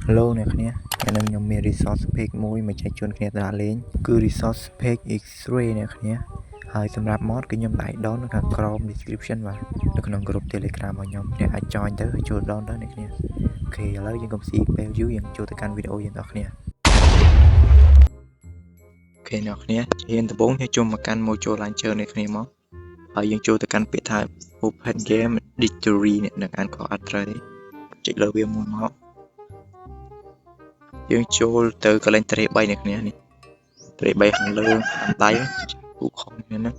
Hello អ្នកគ្នាថ្ងៃនេះខ្ញុំមាន resource pack មួយមកចែកជូនគ្នាដើរលេងគឺ resource pack X-ray អ្នកគ្នាហើយសម្រាប់ mod គឺខ្ញុំដាក់ down នៅខាងក្រោម description បាទនៅក្នុងក្រុម Telegram របស់ខ្ញុំអ្នកអាច join ទៅហើយចូល down ទៅអ្នកគ្នាOK ឥឡូវយើងកុំស៊ីពេលយូរយើងចូលទៅកាន់វីដេអូយើងទាំងអស់គ្នាOK អ្នកគ្នាហ៊ានដំបូងយើងចូលមកកាន់ Mojo Launcher អ្នកគ្នាមកហើយយើងចូលទៅកាន់ពាក្យថា Open Game Directory អ្នកនឹងអានខុសអត់ត្រូវទេចុចលើវាមួយមកយើងចូលទៅកន្លែងត្រេ3អ្នកគ្នានេះត្រេ3ខាងលើខាងដៃគូខុសគ្នាហ្នឹង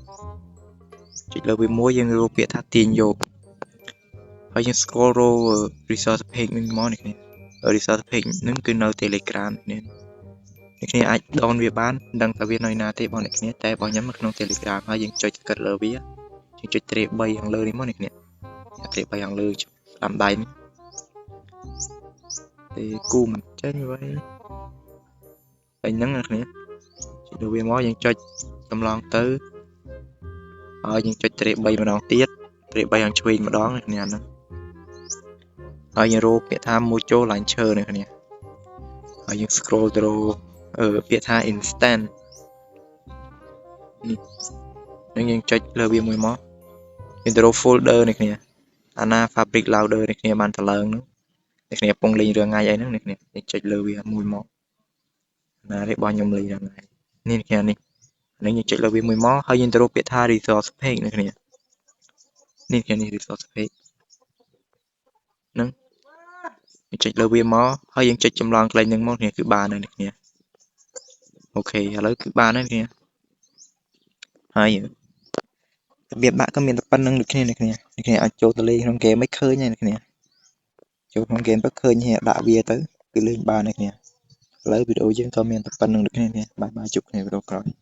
ចុចលើវាមួយយើងរកពាក្យថាទាញយកហើយយើង scroll រក resource pack នឹងមកនេះគ្នា resource pack ហ្នឹងគឺនៅ Telegram នេះអ្នកគ្នាអាច down វាបានមិនដឹងថាវានៅណាទេបងអ្នកគ្នាតែរបស់ខ្ញុំនៅក្នុង Telegram ហើយយើងចុចកាត់លើវាយើងចុចត្រេ3ខាងលើនេះមកនេះគ្នាត្រេ3ខាងលើស្ដាំដៃនេះទេគូមិនចេញវិញហើយហ្នឹងអ្នកគ្នាចុចលើវាមកយើងចុចចម្លងទៅហើយយើងចុចត្រេ3ម្ដងទៀតត្រេ3ខាងឆ្វេងម្ដងអ្នកគ្នាហ្នឹងហើយយើងរកពាក្យថា Mojo Launcher អ្នកគ្នាហើយយើង scroll ទៅរកអឺពាក្យថា instant នេះនឹងយើងចុចលើវាមួយមកយើងទៅរក folder នេះគ្នាអាណា Fabric Loader នេះគ្នាបានតឡើងហ្នឹងអ្នកគ្នាកំពុងលេងរឿងថ្ងៃអីហ្នឹងអ្នកគ្នាយើងចុចលើវាមួយមកណានេះរបស់ខ្ញុំលេងរឿងថ្ងៃនេះគ្នានេះនេះយើងចុចលើវាមួយមកហើយយើងទៅរកពាក្យថា resource pack អ្នកគ្នានេះគ្នានេះ resource pack ហ្នឹងយើងចុចលើវាមកហើយយើងចុចចម្លងកន្លែងហ្នឹងមកគ្នាគឺបានហើយអ្នកគ្នាOK ឥឡូវគឺបានហើយគ្នាហើយរបៀបដាក់ក៏មានតែប៉ុណ្្នឹងដូចគ្នាអ្នកគ្នាអ្នកគ្នាអាចចូលទៅលេងក្នុងហ្គេមមិនឃើញហើយអ្នកគ្នាចូលក្នុងហ្គេមទៅឃើញដាក់វាទៅគឺលេងបានអ្នកគ្នាឥឡូវវីដេអូយើងក៏មានតែប៉ុណ្្នឹងដូចគ្នាbye bye ជួបគ្នាវីដេអូក្រោយ។